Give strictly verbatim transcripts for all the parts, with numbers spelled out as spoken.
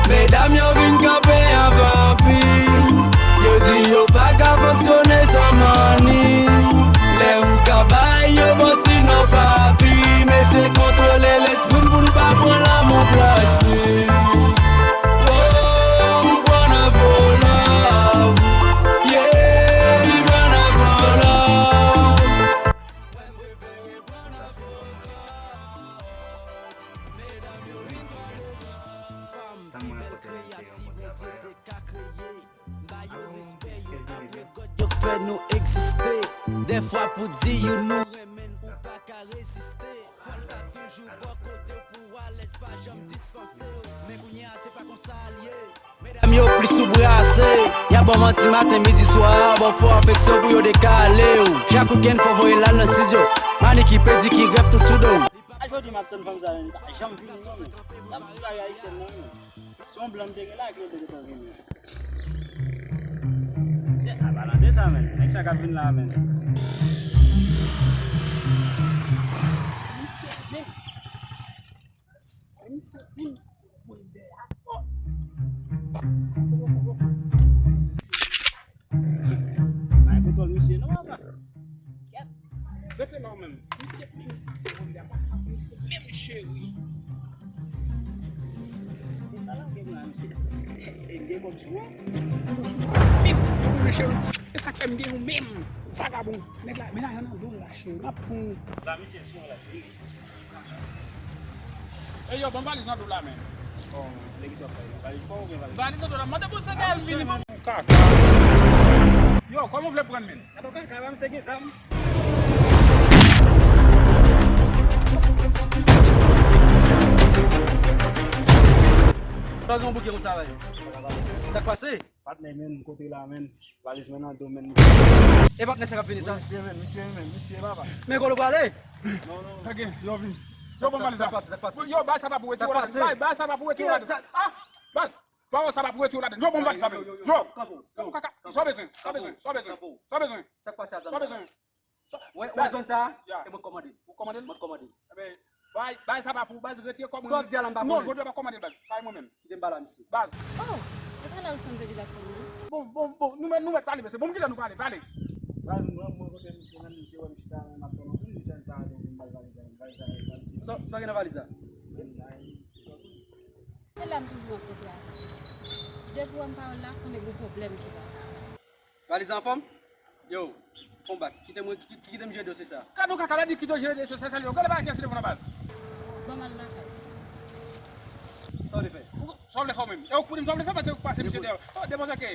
Medam yo vin kanpe an vanpi. Yo di yo pa ka fonksyone san mani. Lè ou ka bay yo bon ti non papi. Men se kontwole lespri n pou n pa pran lanmou plastik. Oh, ou pran nan fo love. Yeah, li pran nan fo love. Tann mwen rankontre misye yon bon travay la. Ba yo respè yo, apre God yo k fè nou egziste. Dèfwa pou di youn nou renmen n, ou pa ka reziste. Fò l ta toujou bò kote w pou w alèz, pa janm dispanse w. Men kounye a, se pa konsa l ye. Medam yo plis sou brase. Y ap ba w manti maten, midi, swa. Ba w fo afeksyon pou yo dekale w. Chak wikenn, fò voye l al nan estidyo. Maniki, pediki, grèf, tout sou do w. A jodi m ap tann fanm sa yo, li pa janm vini. L ap di bagay ayisyèn nan, men. Se yon blan m te gen la, ki yo te gentan vini. Se a palan de sa, men. Nèg sa k ap vin la, men. Misye, men. Se misye, men. Bay kontwòl misye non, papa. Rete la w menm. Misye menm. Misye menm cheri. Se pa la gen la, misye. E m gen kòb sou mwen. Menm, menm cheri. E sa k fè m gen yon menm vagabon. Nèg la, men lajan nan do l la, cheri. M ap pran. Ba misye sou la. Ey yo, ban m valiz nan do la, men. Bon, nèg sa fè valiz pa oubyen valiz? Valiz nan do la, mande pou Sengèl vini ban m. Kaka. Yo, kòman w vle pran l, men? Gade kaka, menm se gen zam. Sa gen yon bouke konsa, vay. Sa k pase? Patnè, men, kote la, men. Valiz mwen nan do, men. E patnè sa k ap vini sa? Wi, misye, men, misye, men, misye, papa. Men, kote w prale? Non, non. Gade, yo vin. Yo, ban m valiz la. Sa k pase, sa k pase? Yo, bay sa pa pou retire ladann. Bay, bay sa pa pou retire ladann. Ah, baz, pa wè sa pa pou retire ladann. Yo, ban m valiz la, men. Yo, yo, yo, yo. Yo. Kanpe w, kanpe w. Sa w bezwen, sa w bezwen, sa w bezwen, sa w bezwen. Sa k pase a zam nan? Sa w bezwen? Wè, wè zòn sa a? Ya. E mwen k kòmande l. Ou kòmande l? Mwen k kòmande l. Ebyen, bay, bay sa pa pou baz, retire kòb ou. Sa w ap di a la, m pa konnen. Non, jodi a pa kòmande l, baz. Sa e mwen menm. Kite m pale a misye. Baz. Oh, e pa la Wilson te di l ap tann li. Bon, bon, bon, nou mèt, nou mèt pale, mesye. Bon, m kite nou pale, pale. Baz, mwen, mwen kote misye menm, misye wè m chita, men m ap tann anpil, misye pa vin, m bay valiz la, m bay valiz la. Sa, sa gen nan valiz la? E la m toujou rankontre avè l. Depi w wè m pa wè l la, konnen gen pwoblèm ki pase. Valiz la anfòm? Yo, fè yon bak. Kite m, ki-, ki-, kite m jere dosye sa. Gade yon kaka, la di kite w jere dosye sa, sa li yo. Gade bagay ki ase devan nan baz. Ban m al lakay. Sa w vle fè? Ou, sa w vle fè w menm? E ou k pou di m sa w vle fè, paske ou k pase misye dèyè. Oh, depoze ke.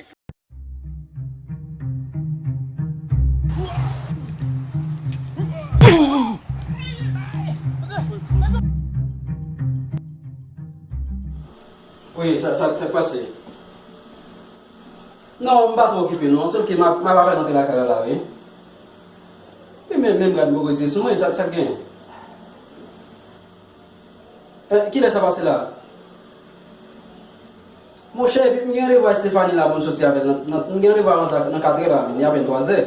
Wi, sa, sa, sa k pase? Non, m pa twò okipe non, sòf ke m ap, m ap apèn antre lakay la la, wi. Wi, men, men m gad m poko di sou mwen, sa, sa k genyen? Eh, kilè sa pase la? Monchè, epi m gen randevou ak Stephanie la pou m soti avè l nan, nan, m gen randevou avè l nan katrè la, men li apèn twazè.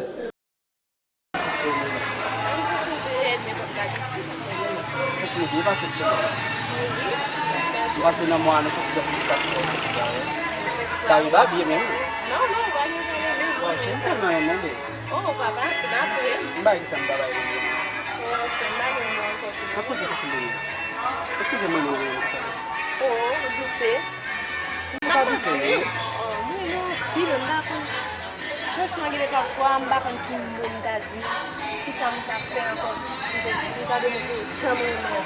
Ou pase nan mwa a, nan santi pase nan kat. Kariba byen menm. Non, non, ou pa gen pwoblèm menm. Bon, se m tèlman renmen li. Oh, papa, se pa vre. M pa di sa m pa bay li. Oh, se m pa renmen ankò. An koze koze de li. Eskize mwen, mwen renmen sa. Oh, ou doute. Ou pa doute, non? Oh, mwen non, pi lwen m pa konn. Franchman, gen de pafwa, m pa konn ki mo m ta di, kisa m ta fè ankò, m te, m ta demontre w jan m renmen w.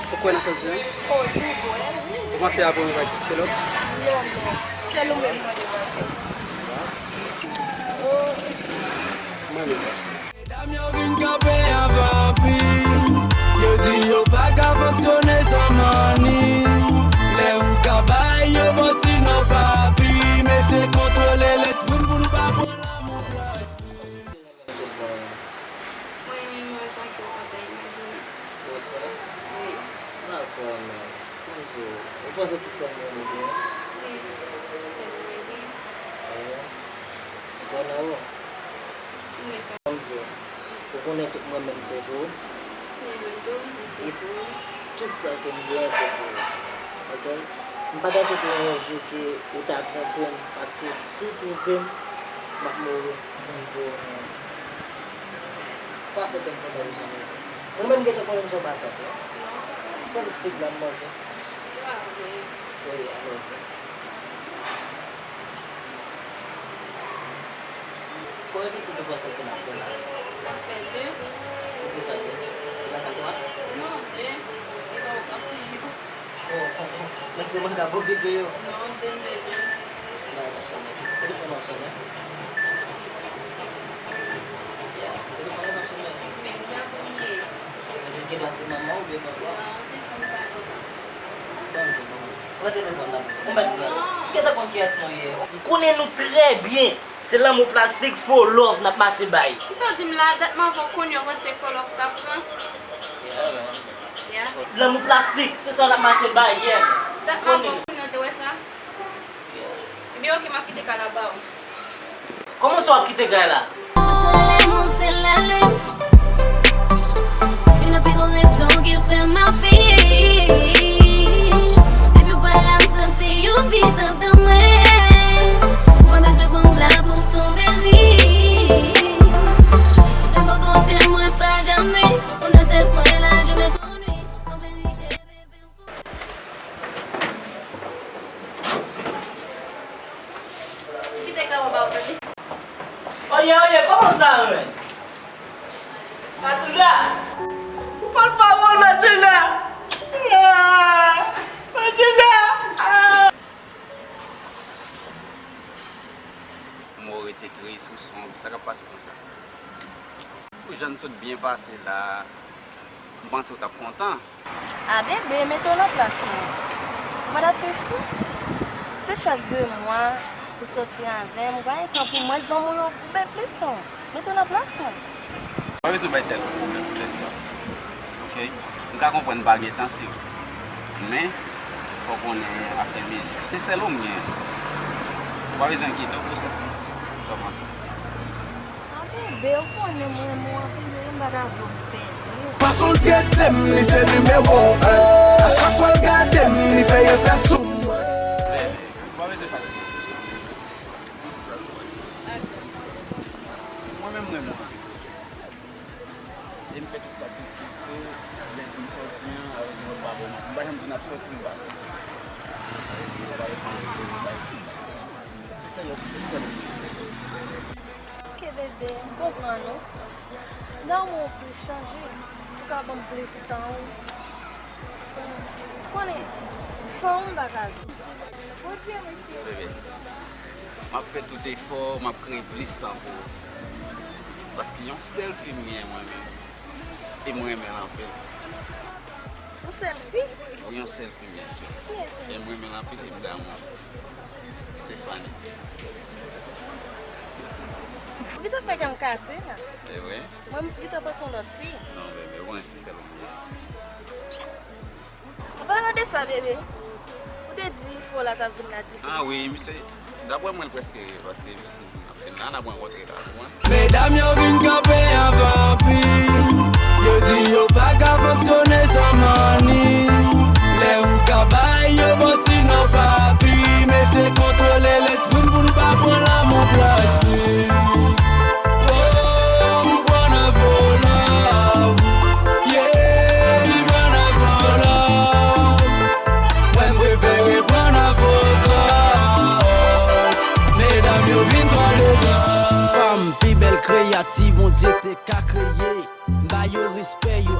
Ou kwè nan sa w di an? Oh, si m kwè, wi. Ou panse apre w va egziste lòt? Non, non. Sèl ou menm mwen te panse. Oh. Mwen menm. Medam yo vin kanpe an vanpi. Yo di yo pa ka fonksyone san mani. Lè ou ka bay yo bon ti non papi. Men se kontwole lespri n pou n pa pran lanmou plastik. Mwen, mwen jan ke w pa ta imajine. Konsa? Wi. Dakò, men. Kòmsi, ou panse se sèl mwen ou gen? Wi, sèl mwen gen. Wi. Ou kwè nan ou? Mwen kwè. Kòmsi, ou konnen tout mwen menm se pou ou? Mwen menm tou, mwen se pou ou. Tout sa ke m gen, se pou ou. Ou M pa ta swete yon jou ke ou ta twonpe m, paske si w twonpe m, m ap mouri. Ti Nico, pa fè tèt kontan pou sa, non. Ou menm gentan konnen m se yon matant, wi. Sèl fi m ap manke. Se vre, alò. Konbyen pitit ou panse ke n ap fè la? N ap fè de. Poukisa de? Ou pa ka twa? Non, de. E pa ou k ap fè yo. Oh, oh, oh. Men se mwen k ap okipe yo. Non, de, de, de. Nan, l ap sonnen. Telefòn nan ap sonnen. Yeah, telefòn nan ap sonnen. Men sa pou m ye. Gen dwa se manman w oubyen papa w. Non, telefòn pa gen. Ban m di nou. Pran telefòn nan. Ou mèt pran. Gentan konn kiyès nou ye. M konnen nou trè byen. Se lanmou plastik, fo love n ap mache bay. Kisa w di m la? Dat m avè w konnen w panse fo love t ap pran? Yeah, man. Yeah. Lanmou plastik, se sa n ap mache bay, yeah. Dat m avè w konnen w te wè sa? Yeah. Ebyen, oke, m ap kite kay la ba w. Kòman sa w ap kite kay la? Se solèy mwen, se lalin. Youn nan pi gwo rezon ki fè m ap viv. Depi w pa la, m santi yon vid anndan mwen. Mwen bezwen pran pla pou m tonbe ri. Lè m bò kote mwen pa janm nwi. Ou nan tèt mwen lajounen kon nwit. An verite, bebe, Kite kay mwen ba ou tande. Oye, oye, kòman sa, men? Matilda! Ou pa fè wòl, Matilda! Ah! Matilda! Ah! Mwen rete tris ou sonb, sa k ap pase w konsa? Pou jan n sot byen pase la, m panse w t ap kontan. A bebe, mete w nan plas mwen. Ou pa t ap tris tou? Se chak de mwa pou soti avè m, ou pa gen tan pou mwen, zanmi w yo byen plis tan. Mete w nan plas mwen. Pa bezwen bay tèt ou pwoblèm poutèt sa. Oke? M ka konprann pa gen tan, se vre. Men, fò w konnen afè mizik. Se sèl ou m gen. Ou pa bezwen enkyete w pou sa. Sa w panse? A bebe, ou konnen m renmen w anpil, wi, m pa ta vle w pèdi w. Fason l trete m, li se nimewo en. A chak fwa l gade m, li fè efè sou mwen. Bebe, ou pa bezwen fatige pou sa. Mwen menm, mwen renmen w anpil. E m fè tout sa pou sirtou lè n fin sòti an, avèk yon lòt babò. M pa janm di n ap sòti, m pa sòti. Avèk yon lòt babò, m pa sòti. Se sèl, se sèl. Oke, bebe, m konprann ou. Lanmou w plis chanje. Ou ka ban m plis tan w. Konnen, san ou m pa ka viv. Bebe, m ap fè tout efò, m ap kreye plis tan pou ou. Paske yon sèl fi m gen mwen menm. E mwen renmen l anpil. Yon sèl fi? Wi, yon sèl fi m gen. Kiyès li? E mwen renmen l anpil, e m damou. Stephanie. Ou gentan fè kè m kase la. E vre? Mwen, m gentan panse yon lòt fi. Non, bebe, ou konnen se sèl ou m gen. An palan de sa, bebe, ou te di fo la t ap vin la dimanch. Ah wi, misye, daprè mwen, l prèske rive, paske misye ap vin la, n ap rankontre la, ou konprann? Medam yo vin kanpe an vanpi. Yo di yo pa ka fonksyone san mani. Lè ou ka bay yo bon ti non papi. Mesye kontwole lespri n pou n pa pran lanmou plastik. Oh, ou pran nan fo love. Yeah, li pran nan fo love. Mwen m prefere pran nan fo love. Medam yo vin twò dezòd. Fanm pi bèl kreyati Bondye te ka kreye. M ba yo respè yo